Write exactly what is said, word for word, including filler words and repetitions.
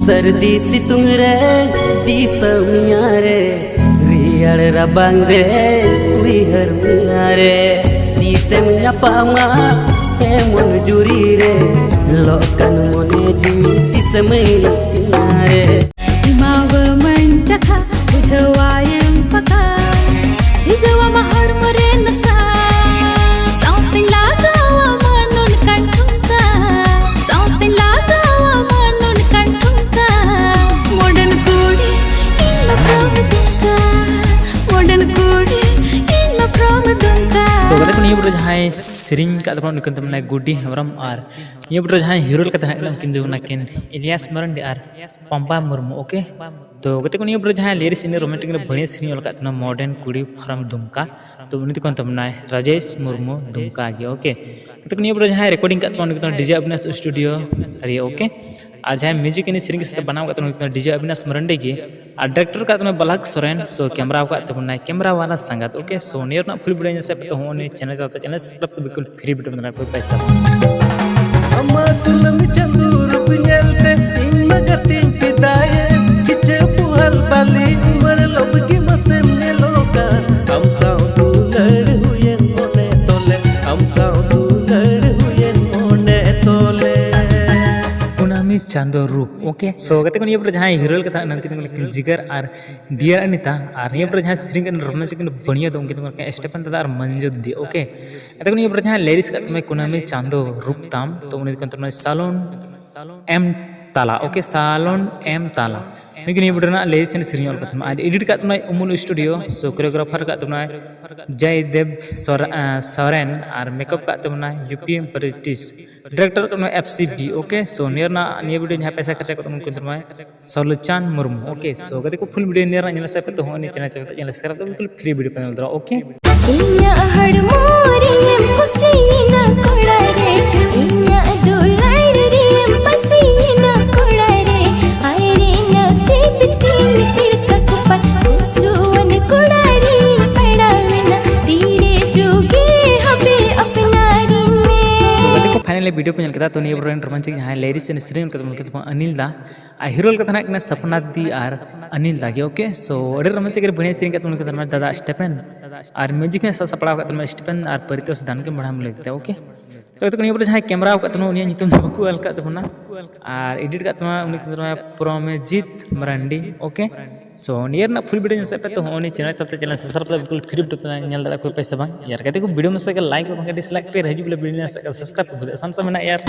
ᱥᱟᱹᱨᱫᱤ ᱥᱤᱛᱩᱝ ᱨᱮ ᱫᱤᱥᱟᱹᱢᱤᱭᱟ ᱨᱮ, ᱨᱮᱭᱟᱲ ᱨᱟᱵᱟᱝ ᱨᱮ ᱩᱭᱦᱟᱹᱨ ᱢᱮᱭᱟ ᱨᱮ, ᱛᱤᱥᱮᱢ ᱧᱟᱯᱟᱢᱟ ᱮᱢᱚᱱ ᱡᱩᱨᱤ ᱨᱮ, ᱞᱚᱜ ᱠᱟᱱ ᱢᱚᱱᱮ ᱡᱤᱣᱤ ᱛᱤᱥᱮᱢ ᱧᱟᱯᱟᱢᱟ ᱨᱮ᱾ ᱮᱢᱟᱣᱟᱢᱟᱹᱧ ᱪᱟᱠᱷᱟ, ᱵᱩᱡᱷᱟᱹᱣᱟᱭᱮᱢ ᱯᱟᱠᱟ, ᱵᱷᱤᱡᱟᱹᱣᱟᱢᱟ ᱦᱚᱲᱢᱚ ᱨᱮ ᱱᱟᱥᱟ, ᱥᱟᱶᱛᱮᱧ ᱞᱟᱜᱟᱣᱟᱢᱟ ᱱᱚᱝᱠᱟᱱ ᱴᱷᱩᱢᱠᱟ, ᱥᱟᱶᱛᱮᱧ ᱞᱟᱜᱟᱣᱟᱢᱟ ᱱᱚᱝᱠᱟᱱ ᱴᱷᱩᱢᱠᱟ᱾ Modern ᱠᱩᱲᱤ, ᱤᱧ ᱫᱚ ᱯᱨᱚᱢ ᱫᱩᱢᱠᱟ, modern ᱠᱩᱲᱤ, ᱤᱧ ᱫᱚ ᱯᱨᱚᱢ ᱫᱩᱢᱠᱟ᱾ ᱛᱚ ᱜᱟᱛᱮ ᱠᱚ, ᱱᱤᱭᱟᱹ ᱵᱚᱴᱚ ᱡᱟᱦᱟᱸᱭ ᱥᱮᱨᱮᱧ ᱠᱟᱫ ᱛᱟᱵᱚᱱᱟ ᱩᱱᱤ ᱠᱟᱱ ᱛᱟᱵᱚᱱᱟᱭ ᱜᱩᱰᱤ ᱦᱮᱢᱵᱨᱚᱢ, ᱟᱨ ᱱᱤᱭᱟᱹ ᱵᱚᱴᱚ ᱡᱟᱦᱟᱸᱭ ᱦᱤᱨᱳ ᱞᱮᱠᱟᱛᱮ ᱦᱮᱱᱟᱜ ᱠᱤᱱᱟ ᱩᱱᱠᱤᱱ ᱫᱚ ᱠᱟᱱᱟ ᱠᱤᱱ ᱤᱞᱤᱭᱟᱥ ᱢᱟᱨᱟᱱᱰᱤ ᱟᱨ ᱯᱟᱢᱯᱟ ᱢᱩᱨᱢᱩ᱾ ᱳᱠᱮ, ᱛᱚ ᱜᱟᱛᱮ ᱠᱚ, ᱱᱤᱭᱟᱹ ᱵᱚᱴᱚ ᱡᱟᱦᱟᱸᱭ ᱞᱤᱨᱤᱠᱥ ᱤᱱᱟᱹ ᱨᱳᱢᱟᱱᱴᱤᱠ ᱨᱮ ᱵᱟᱹᱲᱤᱡ ᱥᱮᱨᱮᱧ ᱚᱞ ᱟᱠᱟᱫ ᱛᱟᱦᱮᱱᱟ ᱢᱚᱰᱟᱨᱱ ᱠᱩᱲᱤ ᱯᱷᱟᱨᱟᱢ ᱫᱩᱢᱠᱟ, ᱛᱚ ᱩᱱᱤ ᱫᱚ ᱠᱟᱱ ᱛᱟᱵᱚᱱᱟᱭ ᱨᱟᱡᱮᱥ ᱢᱩᱨᱢᱩ ᱫᱩᱢᱠᱟ ᱜᱮ᱾ ᱳᱠᱮ, ᱜᱟᱛᱮ ᱠᱚ, ᱱᱤᱭᱟᱹ ᱵᱚᱴᱚ ᱡᱟᱦᱟᱸᱭ ᱨᱮᱠᱚᱨᱰᱤᱝ ᱠᱟᱫ ᱛᱟᱵᱚᱱᱟ ᱩᱱᱤ ᱫᱚ ᱰᱤᱡᱮ ᱚᱵᱤᱱᱟᱥ ᱥᱴᱩᱰᱤᱭᱳ ᱨᱮ᱾ ᱳᱠᱮ, ᱟᱨ ᱡᱟᱦᱟᱸᱭ ᱢᱤᱭᱩᱡᱤᱠ ᱤᱱᱤ ᱥᱮᱨᱮᱧ ᱥᱟᱛᱮ ᱵᱮᱱᱟᱣ ᱠᱟᱫ ᱛᱟᱵᱚᱱᱟ ᱩᱱᱤ ᱫᱚ ᱰᱤᱡᱮ ᱚᱵᱤᱱᱟᱥ ᱢᱟᱨᱟᱱᱰᱤ ᱜᱮ, ᱟᱨ ᱰᱟᱭᱨᱮᱠᱴᱚᱨ ᱠᱟᱫ ᱛᱟᱵᱚᱱᱟ ᱵᱟᱞᱟᱠ ᱥᱚᱨᱮᱱ, ᱥᱳ ᱠᱮᱢᱨᱟ ᱟᱠᱟᱫ ᱛᱟᱵᱚᱱᱟᱭ ᱠᱮᱢᱨᱟ ᱣᱟᱞᱟ ᱥᱟᱸᱜᱟᱛ᱾ ᱳᱠᱮ, ᱥᱳ ᱱᱤᱭᱟᱹ ᱨᱮᱱᱟᱜ ᱯᱷᱩᱞ ᱵᱷᱤᱰᱤᱭᱳ ᱧᱮᱞ ᱥᱟᱛᱮ ᱦᱚᱸ ᱩᱱᱤ ᱪᱮᱱᱮᱞ ᱪᱟᱞᱟᱣ ᱠᱟᱛᱮ ᱪᱮᱱᱮᱞ ᱥᱟᱵᱥᱠᱨᱟᱭᱤᱵ ᱛᱟᱵᱚᱱ ᱵᱤᱞᱠᱩᱞ ᱯᱷᱨᱤ ᱵᱤᱰᱟᱹᱣ ᱢᱮᱱᱟᱜᱼᱟ, ᱠᱳᱭ ᱯᱟᱭᱥᱟ ᱵᱟᱝ᱾ ᱟᱢᱟᱜ ᱠᱩᱞᱟᱹᱢ ᱪᱟᱸᱫᱳ ᱨᱩᱯ ᱧᱮᱞᱛᱮ ᱤᱧ ᱢᱟ ᱜᱟᱛᱮᱧ ᱯᱷᱤᱫᱟᱭᱮᱱ᱾ ᱠᱤᱪᱟᱹ ᱯᱩᱦᱟᱞ ᱵᱟᱞᱤ ᱩᱢᱟᱹᱨ ᱞᱚᱵ ᱜᱮ ᱢᱟᱥᱮᱢ ᱧᱮᱞᱚᱜ ᱠᱟᱱ᱾ ᱟᱢ ᱥᱟᱶ ᱫᱩᱞᱟᱹᱲ ᱦᱩᱭᱮᱱ ᱢᱚᱱᱮ ᱛᱚᱞᱮ, ᱟᱢ ᱥᱟᱶ ᱫᱩᱞᱟᱹᱲ ᱦᱩᱭᱮᱱ ᱢᱚᱱᱮ ᱛᱚᱞᱮ᱾ ᱠᱩᱱᱟᱹᱢᱤ ᱪᱟᱸᱫᱳ ᱨᱩᱯ᱾ ᱳᱠᱮ, ᱥᱳ ᱜᱟᱛᱮ ᱠᱚ, ᱱᱤᱭᱟᱹ ᱯᱚᱨᱮ ᱡᱟᱦᱟᱸᱭ ᱦᱤᱨᱳ ᱞᱮᱠᱟ ᱛᱟᱦᱮᱸ ᱠᱟᱱᱟ ᱩᱱᱠᱤᱱ ᱫᱚ ᱠᱟᱱᱟ ᱠᱤᱱ ᱡᱤᱜᱟᱨ ᱟᱨ ᱰᱤᱭᱟᱨ ᱟᱱᱤᱛᱟ, ᱟᱨ ᱱᱤᱭᱟᱹ ᱯᱚᱨᱮ ᱡᱟᱦᱟᱸᱭ ᱥᱮᱨᱮᱧ ᱠᱟᱱᱟ ᱨᱳᱢᱟᱱᱥ ᱠᱤᱱ ᱵᱟᱹᱲᱤᱭᱟᱹ ᱫᱚ ᱩᱱᱠᱤᱱ ᱫᱚ ᱠᱟᱱᱟ ᱠᱤᱱ ᱥᱴᱮᱯᱷᱟᱱ ᱫᱟᱫᱟ ᱟᱨ ᱢᱚᱧᱡᱩ ᱫᱤ᱾ ᱳᱠᱮ, ᱜᱟᱛᱮ ᱠᱚ, ᱱᱤᱭᱟᱹ ᱯᱚᱨᱮ ᱡᱟᱦᱟᱸᱭ ᱞᱤᱨᱤᱠᱥ ᱠᱟᱫ ᱛᱟᱢᱟᱭ ᱠᱩᱱᱟᱹᱢᱤ ᱪᱟᱸᱫᱳ ᱨᱩᱯ ᱛᱟᱢ, ᱛᱚ ᱩᱱᱤ ᱫᱚ ᱠᱟᱱ ᱛᱟᱵᱚᱱᱟᱭ ᱥᱟᱞᱚᱱ ᱮᱢ ᱛᱟᱞᱟ᱾ ᱳᱠᱮ, ᱥᱟᱞᱚᱱ ᱮᱢ ᱛᱟᱞᱟ᱾ ᱱᱩᱭ ᱜᱮ ᱱᱤᱭᱟᱹ ᱵᱚᱴᱚ ᱨᱮᱱᱟᱜ ᱞᱤᱨᱤᱠᱥ ᱮᱱ ᱥᱮᱨᱮᱧ ᱚᱞ ᱠᱟᱫ ᱛᱟᱦᱮᱱᱟ ᱟᱨ ᱮᱰᱤᱴ ᱠᱟᱫ ᱛᱟᱦᱮᱱᱟᱭ ᱩᱢᱩᱞ ᱥᱴᱩᱰᱤᱭᱳ᱾ ᱥᱳ ᱠᱳᱨᱤᱭᱳᱜᱨᱟᱯᱷᱟᱨ ᱠᱟᱫ ᱛᱟᱦᱮᱱᱟᱭ ᱡᱚᱭᱫᱮᱵ ᱥᱚᱨ-, ᱟᱸ, ᱥᱚᱨᱮᱱ ᱟᱨ ᱢᱮᱠᱟᱯ ᱠᱟᱫ ᱛᱟᱦᱮᱱᱟᱭ ᱭᱩ ᱯᱤ ᱮᱢ ᱯᱨᱤᱴᱤᱥ᱾ ᱰᱤᱨᱮᱠᱴᱚᱨ ᱠᱟᱫ ᱛᱟᱦᱮᱱᱟᱭ ᱮᱯᱷ ᱥᱤ ᱵᱤ᱾ ᱳᱠᱮ, ᱥᱳ ᱱᱤᱭᱟᱹ ᱨᱮᱱᱟᱜ, ᱱᱤᱭᱟᱹ ᱵᱷᱤᱰᱤᱭᱳ ᱡᱟᱦᱟᱸᱭ ᱯᱚᱭᱥᱟ ᱠᱷᱚᱨᱪᱟ ᱠᱟᱫ ᱛᱟᱦᱮᱱᱟ ᱩᱱᱠᱩ ᱛᱟᱦᱮᱱᱟᱭ ᱥᱚᱞᱳᱪᱟᱱ ᱢᱩᱨᱢᱩ᱾ ᱳᱠᱮ, ᱥᱳ ᱜᱟᱛᱮ ᱠᱚ, ᱯᱷᱩᱞ ᱵᱷᱤᱰᱤᱭᱳ ᱱᱤᱭᱟᱹ ᱨᱮᱱᱟᱜ ᱧᱮᱞ ᱥᱟᱯᱮ ᱛᱚ ᱦᱚᱸ ᱱᱤᱭᱟᱹ ᱪᱮᱱᱮᱞ ᱪᱟᱞᱟᱣ ᱠᱟᱛᱮ ᱧᱮᱞ ᱥᱟᱵᱥᱠᱨᱟᱭᱤᱵ ᱛᱟᱵᱚᱱ ᱵᱤᱞᱠᱩᱞ ᱯᱷᱨᱤ ᱵᱷᱤᱰᱤᱭᱳ ᱯᱮ ᱧᱮᱞ ᱫᱟᱲᱮᱭᱟᱜᱼᱟ᱾ ᱳᱠᱮ᱾ ᱤᱧᱟᱹᱜ ᱦᱚᱲᱢᱚ ᱨᱮᱢ ᱠᱩᱥᱤᱭᱮᱱᱟ ᱠᱚᱲᱟ ᱨᱮ, ᱤᱧᱟᱹᱜ ᱫᱩᱞᱟᱹᱲ ᱨᱮᱢ ᱯᱟᱹᱥᱤᱭᱮᱱᱟ ᱠᱚᱲᱟ ᱨᱮ, ᱦᱟᱭ ᱨᱮ ᱱᱟᱥᱤᱵ ᱛᱤᱧ ᱯᱤᱲᱠᱟ ᱠᱚᱯᱟ, ᱡᱩᱣᱟᱹᱱ ᱠᱚᱲᱟ ᱨᱮᱧ ᱯᱮᱲᱟᱣᱮᱱᱟ, ᱛᱤᱨᱮ ᱡᱩᱜᱮ ᱦᱟᱵᱮ ᱟᱯᱱᱟᱨᱤᱧ ᱢᱮ᱾ ᱛᱚ ᱜᱟᱛᱮ ᱠᱚ, ᱯᱷᱟᱭᱱᱟᱞᱤ ᱵᱷᱤᱰᱤᱭᱳ ᱯᱮ ᱧᱮᱞ ᱠᱮᱫᱟ᱾ ᱛᱚ ᱱᱤᱭᱟᱹ ᱵᱚᱴᱚ ᱨᱮᱱ ᱨᱳᱢᱟᱱᱥ ᱡᱟᱦᱟᱸᱭ ᱞᱤᱨᱤᱠᱥ ᱮᱱ ᱥᱮᱨᱮᱧ ᱠᱟᱫᱟ ᱩᱱᱠᱩ ᱫᱚ ᱚᱱᱤᱞ ᱫᱟ, ᱟᱨ ᱦᱤᱨᱳ ᱞᱮᱠᱟ ᱛᱟᱦᱮᱱᱟ ᱠᱟᱱᱟ ᱥᱟᱯᱱᱟ ᱫᱤ ᱟᱨ ᱟᱱᱤᱞ ᱫᱟᱜᱮ, ᱳᱠᱮ᱾ ᱥᱳ ᱟᱹᱰᱤ ᱨᱚᱢᱚᱡᱽ ᱜᱮ ᱵᱟᱹᱲᱤᱡ ᱥᱮᱨᱮᱧ ᱠᱟᱛᱮ ᱩᱱᱤ ᱠᱚ ᱥᱟᱨᱢᱟ ᱫᱟᱫᱟ ᱥᱴᱮᱯᱮᱱ ᱟᱨ ᱢᱤᱭᱩᱡᱤᱠ ᱦᱚᱸ ᱥᱟᱯᱲᱟᱣ ᱠᱟᱜ ᱛᱟᱦᱮᱱᱟ ᱥᱴᱮᱯᱮᱱ ᱟᱨ ᱯᱟᱨᱤᱛᱳᱥ ᱫᱟᱱ ᱠᱤᱱ ᱵᱟᱲᱦᱟᱣ ᱞᱟᱹᱜᱤᱫ ᱛᱮ, ᱳᱠᱮ᱾ ᱛᱚ ᱱᱤᱭᱟᱹ ᱯᱚᱨᱮ ᱡᱟᱦᱟᱸᱭ ᱠᱮᱢᱮᱨᱟ ᱟᱠᱟᱫ ᱛᱟᱦᱮᱱᱟ ᱩᱱᱤᱭᱟᱜ ᱧᱩᱛᱩᱢ ᱫᱚ ᱵᱟᱠᱚ ᱚᱞ ᱠᱟᱜ ᱛᱟᱵᱚᱱᱟ ᱟᱨ ᱮᱰᱤᱴ ᱠᱟᱜ ᱛᱟᱵᱚᱱᱟ ᱩᱱᱤ ᱠᱚ ᱢᱮᱛᱟᱭᱟ ᱯᱨᱚᱢᱮᱡᱤᱛ ᱢᱟᱨᱟᱱᱰᱤ, ᱳᱠᱮ᱾ ᱥᱳ ᱱᱤᱭᱟᱹ ᱨᱮᱱᱟᱜ ᱯᱷᱩᱞ ᱵᱷᱤᱰᱤᱭᱳ ᱧᱮᱞ ᱥᱮᱫ ᱯᱮ᱾ ᱛᱚ ᱦᱚᱸᱜᱼᱚᱭ ᱱᱤᱭᱟᱹ ᱪᱮᱱᱮᱞ ᱛᱟᱞᱟᱛᱮ ᱪᱮᱱᱮᱞ ᱥᱟᱵᱥᱠᱨᱟᱭᱤᱵ ᱠᱟᱛᱮ ᱵᱤᱞᱠᱩᱞ ᱯᱷᱨᱤ ᱵᱷᱤᱰᱤᱭᱳ ᱛᱟᱞᱟᱝ ᱧᱮᱞ ᱫᱟᱲᱮᱭᱟᱜ ᱠᱚ ᱯᱮ ᱥᱮ ᱵᱟᱝ? ᱭᱟᱨ ᱠᱟᱛᱮ ᱠᱚ ᱵᱷᱤᱰᱤᱭᱳ ᱢᱚᱡᱽ ᱜᱮ ᱞᱟᱭᱤᱠ ᱵᱟᱝ ᱰᱤᱥᱞᱟᱭᱤᱠ ᱯᱮ, ᱦᱤᱡᱩᱜ ᱵᱚᱞᱮ ᱵᱷᱤᱰᱤᱭᱳ ᱧᱮᱞ ᱥᱮᱫ ᱥᱟᱵᱥᱠᱨᱟᱭᱤᱵ ᱠᱚ ᱵᱷᱩᱞ ᱥᱟᱱ ᱥᱟᱱ ᱢᱮᱱᱟᱜ ᱭᱟᱨ᱾